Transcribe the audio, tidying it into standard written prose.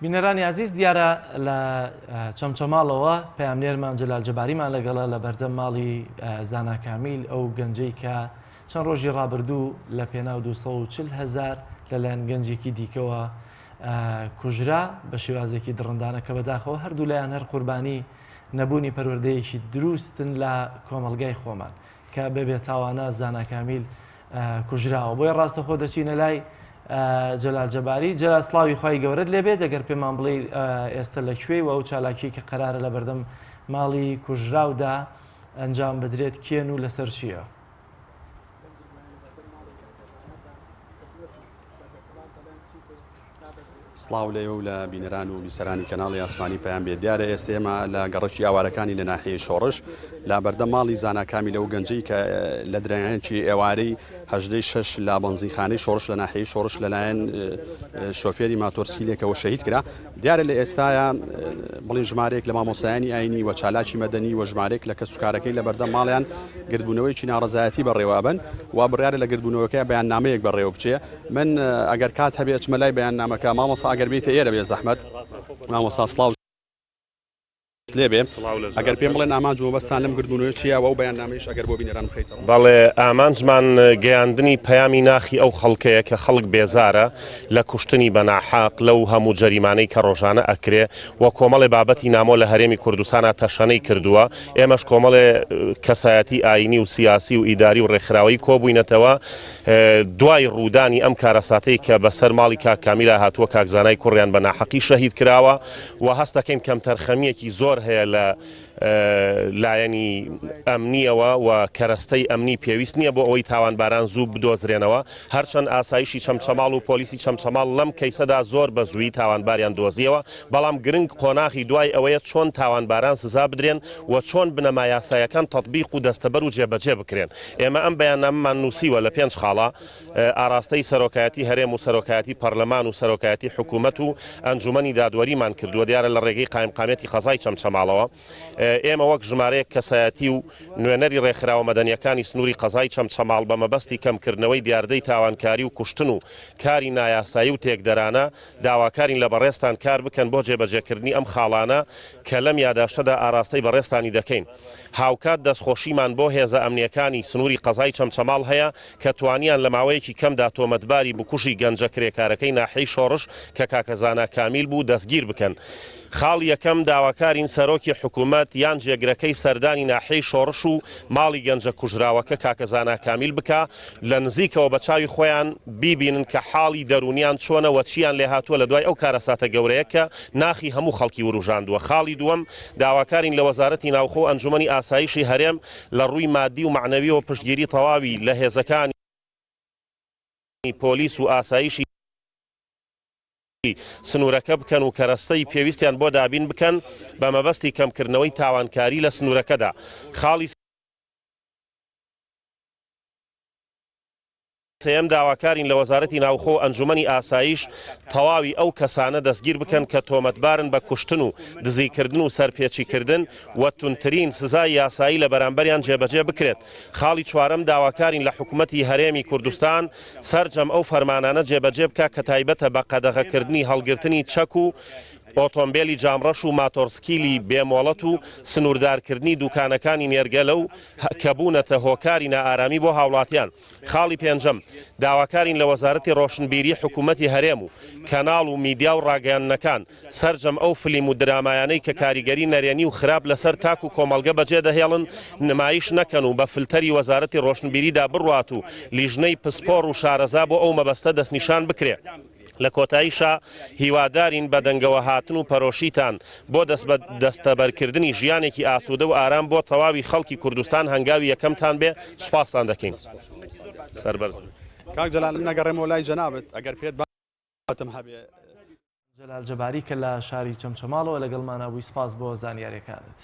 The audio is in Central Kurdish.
بینەرانی ئازیز دیارە لە چەمچەماڵەوە پەیامنێرمان جەلال جەباریمان لەگەڵە لە بەردەم ماڵی زانا کامیل ئەو گەنجەی کە چەند ڕۆژی ڕابردوو لە پێناو 240 هەزار لەلایەن گەنجێکی دیکەوە کوژرا بە شێوازێکی دڕندانە کە بەداخەوە هەردوو لایەن هەر قوربانی نەبوونی پەروەردەیەکی دروستن لە کۆمەڵگای خۆمان کە بە بێتاوانە زانا کامیل کوژراوە بۆیە ڕاستەخۆ دەچینە لای جەلال جەباری جەلال سڵاوی خوای گەورەت لێبێت ئەگەر پێمان بڵێ ئێستا لە کوێی و ئەو چالاکی کە قەرارە لە بەردەم ماڵی کوژراودا ئەنجام بدرێت کێن و لەسەر چییە؟ سڵاو لە ئێوە و لە بینەران و بیسەرانی کەناڵی ئاسمانی پەیام بێت. دیارە ئێستە ئێمە لە گەڕەکی ئاوارەکانی لە ناحیەی شۆڕش لە بەردەم ماڵی زانا کامیل ئەو گەنجەی کە لە درەنگانێکی ئێوارەی هەژدەی شەش لە بەنزینخانەی شۆڕش لە ناحیەی شۆڕش لەلایەن شۆفێری ماتۆرسکیلێکەوە شەهید کرا. دیارە لە ئێستایا بڵین ژمارەیەک لە مامۆستایانی ئاینی و چالاکی مەدەنی و ژمارەیەک لە کەسوکارەکەی لە بەردەم ماڵیان گردبوونەوەیەکی ناڕەزایەتی بەڕێوە ئەبەن و بڕیارە لە گردبوونەوەکەیا بەیاننامەیەک بەڕێوە بچێ. من ئەگەر کات هەبێ ئەچمە لای بەیاننامەکە مامۆستا ئەگەر بێیتە ئێرە بێ زەحمەت مامۆستا سڵاو لێبێ ئەگەر پێم بڵێن ئامانج و مەبەستان لەم گردبوونەوە چییە و ئەو بەیاننامەیش ئەگەر بۆ بینەران بخەیتە ڕوو. بەڵێ ئامانجمان گەیاندنی پەیامی ناخی ئەو خەڵکەیە کە خەڵک بێزارە لە کوشتنی بە ناحەق لەو هەموو جەریمانەی کە ڕۆژانە ئەکرێ و کۆمەڵێ بابەتی نامۆ لە هەرێمی کوردستانا تەشەنەی کردووە ئێمەش کۆمەڵێ کەسایەتی ئایینی و سیاسی و ئیداری و ڕێکخراوەیی کۆبووینەتەوە دوای ڕوودانی ئەم کارەساتەی کە بەسەر ماڵی کاک کامیلا هاتووە، کاک زانای کوڕیان بە ناحەقی شەهید کراوە و هەست دەکەین کەمتەرخەمییەکی زۆر هەیە لە لایەنی ئەمنییەوە و کەرەستەی ئەمنی پێویست نییە بۆ ئەوەی تاوانباران زوو بدۆزرێنەوە. هەرچەند ئاسایشی چەمچەماڵ و پۆلیسی چەمچەماڵ لەم کەیسەدا زۆر بە زوویی تاوانباریان دۆزییەوە، بەڵام گرنگ قۆناغی دوای ئەوەیە چۆن تاوانباران سزا بدرێن و چۆن بنەما یاساییەکان تەتبیق و دەستەبەر و جێبەجێ بکرێن. ئێمە ئەم بەیاننامەمان نووسیوە لە پێنج خاڵا ئاراستەی سەرۆکایەتی هەرێم و سەرۆکایەتی پەرلەمان و سەرۆکایەتی حکوومەت و ئەنجوومەنی دادوەریمان کردووە، دیارە لە ڕێگەی قایمقامیەتی قەزای چەمچەماڵەوە. ئێمە وەک ژمارەیەک کەسایەتی و نوێنەری ڕێکخراوە مەدەنییەکانی سنووری قەزای چەمچەماڵ بە مەبەستی کەمکردنەوەی دیاردەی تاوانکاری و کوشتن و کاری نایاسایی و تێکدەرانە داواکارین لە بەڕێزتان کار بکەن بۆ جێبەجێکردنی ئەم خاڵانە کە لەم یاداشتەدا ئاراستەی بەڕێزتانی دەکەین. هاوکات دەستخۆشیمان بۆ هێزە ئەمنییەکانی سنووری قەزای چەمچەماڵ هەیە کە توانیان لە ماوەیەکی کەمدا تۆمەتباری بکوژی گەنجە کرێکارەکەی ناحیەی شۆڕش کە کاکە زانا کامیل بوو دەستگیر بکەن. خاڵی یەکەم، داواکارین سەرۆکی حکومەت یان جێگرەکەی سەردانی ناحیەی شۆڕش و ماڵی گەنجە کوژراوەکە کاکە زانا کامیل بکا لە نزیکەوە بە چاوی خۆیان بیبینن کە حاڵی دەروونیان چۆنە وە چیان لێهاتووە لە دوای ئەو کارەساتە گەورەیە کە ناخی هەموو خەڵکی وروژاندووە. خاڵی دووەم، داواکارین لە وەزارەتی ناوخۆ و ئەنجومەنی ئاسایشی هەرێم لە ڕووی مادی و مەعنەویەوە پشتگیری تەواوی لە هێزەکانی پۆلیس و ئاسایشی سنوورەکە بکەن و کەرەستەی پێویستیان بۆ دابین بکەن بە مەبەستی کەمکردنەوەی تاوانکاری لە سنوورەکەدا. خاڵی سێیەم، داواکارین لە وەزارەتی ناوخۆ و ئەنجومەنی ئاسایش تەواوی ئەو کەسانە دەستگیر بکەن کە تۆمەتبارن بە کوشتن و دزیکردن و سەرپێچیکردن و توندترین سزای یاسایی لە بەرامبەریان جێبەجێ بکرێت. خاڵی چوارەم، داواکارین لە حکومەتی هەرێمی کوردستان سەرجەم ئەو فەرمانانە جێبەجێ بکات کە تایبەتە بە قەدەغەکردنی هەڵگرتنی چەک و ئۆتۆمبێلی جامڕەش و ماتۆڕسکیلی بێ مۆڵەت و سنووردارکردنی دوکانەکانی نێرگەلە و کە بوونەتە هۆکاری نائارامی بۆ هاوڵاتیان. خاڵی پێنجەم، داواکارین لە وەزارەتی ڕۆشنبیری حکوومەتی هەرێم و کەناڵ و میدیا و ڕاگەیاندنەکان سەرجەم ئەو فلیم و درامایانەی کە کاریگەری نەرێنی و خراپ لەسەر تاک و کۆمەڵگە بەجێدەهێڵن نمایش نەکەن و بە فلتەری وەزارەتی ڕۆشنبیریدا بڕوات و لیژنەی پسپۆڕ و شارەزا بۆ ئەو مەبەستە دەستنیشان بکرێ. لە کۆتاییشا هیوادارین بە دەنگەوە هاتن و پەرۆشیتان بۆ دەستەبەرکردنی ژیانێکی ئاسوودە و ئارام بۆ تەواوی خەڵکی کوردستان هەنگاوی یەکەمتان بێ، سوپاستان دەکەین. سەربەرز بن. کاک جەلال من ئەگەڕێمەوە لای جەنابت ئەگەر پێت بابەتم هەبێ. جەلال جەباری کە لە شاری چەمچەماڵەوە لەگەڵمانا بووی سپاس بۆ زانیاریەکانت.